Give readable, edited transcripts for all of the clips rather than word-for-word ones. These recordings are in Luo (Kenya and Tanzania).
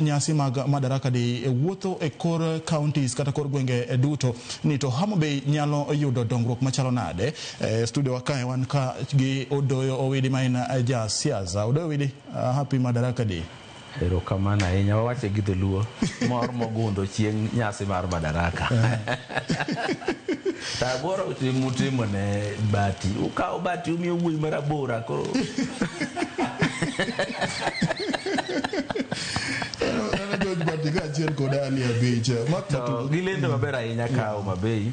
Nyasi mag Madaraka Day wuotho e kor counties kata kor gwenge duto ni to Homa Bay nyalo yudo dongruok machalo nade. E studio wa kae wan ka gi Odoyo Owidi ma en ja siasa. Odoyo Owidi, happy Madaraka Day. Erokamano ahinya, wawache gi dholuo, mor mogundho chieng' nyasi mar Madaraka. To awuoro tim mutimo ne Bati, ukawo Bati umiyo wuoyi marabora koro. George Bati kaachiel kod Ali Abich. Mark To Matulo. gilendo maber ahinya ka Homa Bay.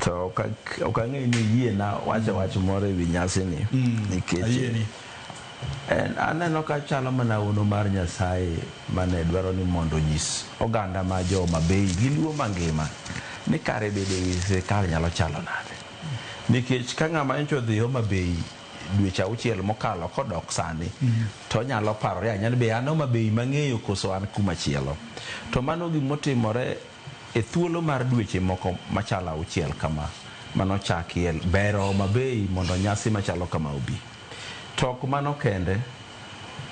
To ok ang'eyo ni yiena wacho wach moro e wi nyasini nikech Ayieni. En aneno ka chalo mana hono mar Nyasaye mane dwaro ni mondo onyis oganda ma jo Homa Bay gi Luo mangima ni kare bedo e wi sirkal nyalo chalo nade. Nikech ka ng'ama nyocha odhi Homa Bay dweche auchiel mokalo kodok sani to onyalo parore ahinya ni be an Homa Bay mang'eyo koso an kuma chielo. To mano gimotimore e thuolo mar dweche moko machalo auchiel kama manochakie bero Homa Bay mondo nyasi machalo kama obi. To ok mano kende,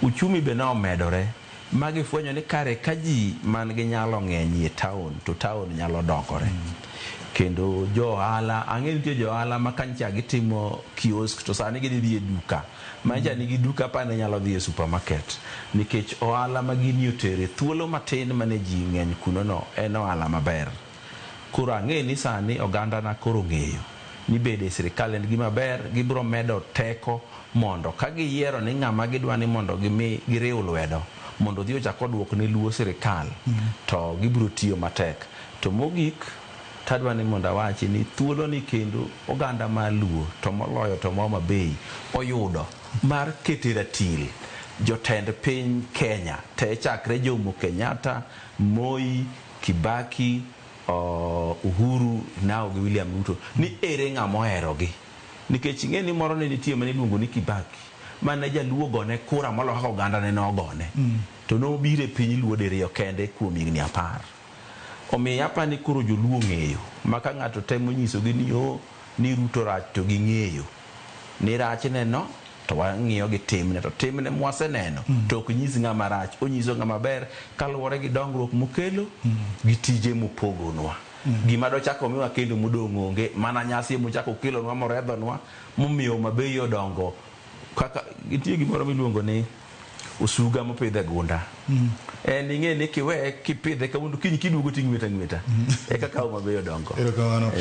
uchumi be ne omedore ma gifwenyo ni kare ka ji man gi nyalo ng'eny e town to town nyalo dongore. Kendo jo ohala, ang'e nitie jo ohala ma kancha gitimo kiosk to sani gidhi dhi e duka. Mancha nigi duka apani nyalo dhi e supermarket nikech ohala ma gini otere thuolo matin mane ji ng'eny kuno no en ohala maber. Koro ang'e ni sani oganda na koro ong'eyo ni bedo e sirikal en gima ber, gibiro medo teko mondo ka giyiero ni ng'ama gidwa ni mondo gimi giriw lwedo mondo odhi ochak oduok ne Luo sirikal to gibiro tiyo matek. To mogik tadwa ni mondo awachi ni thuolo ni kendo oganda mar Luo to moloyo to ma Homa Bay oyudo mar keto e ratil jotend piny Kenya te chakre Jomo Kenyatta, Moi, Kibaki, Uhuru now gi William Ruto ni ere ng'ama oherogi nikech ing'e ni moro ne nitie mane iluongo ni Kibaki mane jaluo ogone kura moloyo kaka oganda ne nogone to nobiro e piny luo diriyo kende kuom higni 10. Omiyo apa ni koro joluo ong'eyo ma ka ng'ato temo nyisogi ni oh ni Ruto rach to ging'eyo ni rachne no to wang'iyo gi timne to timne mwaseneno to ok nyis ng'ama rach, onyiso ng'ama ber kaluwore gi dongruok mokelo gi tije mopogonwa. Gima dochak omiwa kendo modong' onge, mana nyasi emochako okelonwa moredhonwa momiyo Homa Bay odongo kaka nitie gimoro miluongo ni osuga mopidh e gunda. En ing'e ni kiweye kipidhe kawuono kiny kiduogo ting'wete ang'weta. E kaka Homa Bay odongo. Erokamano.